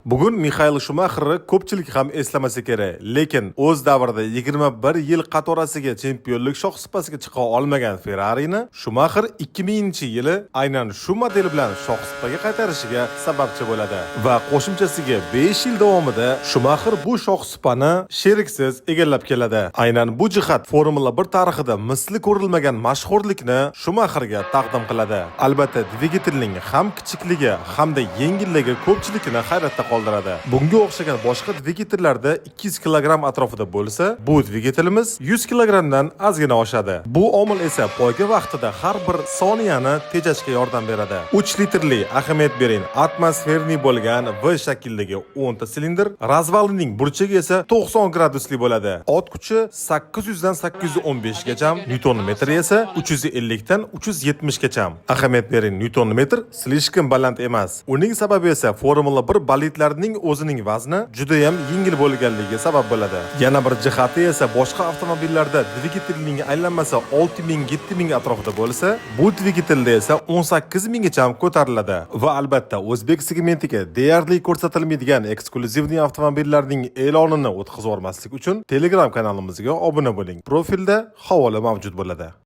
Bugun Mixail Shumaxerni ko'pchilik ham eslamasa kerak, lekin o'z davrida 21 yil qatorasiga chempionlik shohsupasiga chiqa olmagan Ferrari'ni Shumaxer 2000-yili aynan shu model bilan shohsupaga qaytarishiga sababchi bo'ladi. Va qo'shimchasiga 5 yil davomida Shumaxer bu shohsupani sheriksiz egallab keladi. Aynan bu jihat Formula 1 tarixida misli ko'rilmagan mashhurlikni Shumaxerga taqdim qiladi. Albatta, dvigatelning ham kichikligi hamda yengilligi ko'pchilikni hayratda qoldiradi. Bunga o'xshagan boshqa dvigatellarda 200 kg atrofida bo'lsa, bu dvigatelimiz 100 kgdan ozgina oshadi. Bu omil esa poyga vaqtida har bir soniyani tejashga yordam beradi. 3 litrli, ahamiyat bering, атмосферный bo'lgan V shaklidagi 10 ta silindr, развал ining burchagi esa 90 gradusli bo'ladi. Ot kuchi 800 dan 815 gacha, newton metri esa 350 dan 370 gacha. Ahamiyat bering, newton metr слишком baland emas. Uning sababi esa Formula 1 bolidlarining o'zining vazni juda ham yengil bo'lganligiga sabab bo'ladi. Yana bir jihati esa boshqa avtomobillarda dvigatelning aylanmasi 6000 7000 atrofida bo'lsa, bu dvigatelda esa 18 000 gacha ko'tariladi. Va albatta, o'zbek segmentiga deyarli ko'rsatilmaydigan эксклюзивный avtomobillarning e'lonini o'tkazib yubormaslik uchun Telegram kanalimizga obuna bo'ling. Profilda havola mavjud bo'ladi.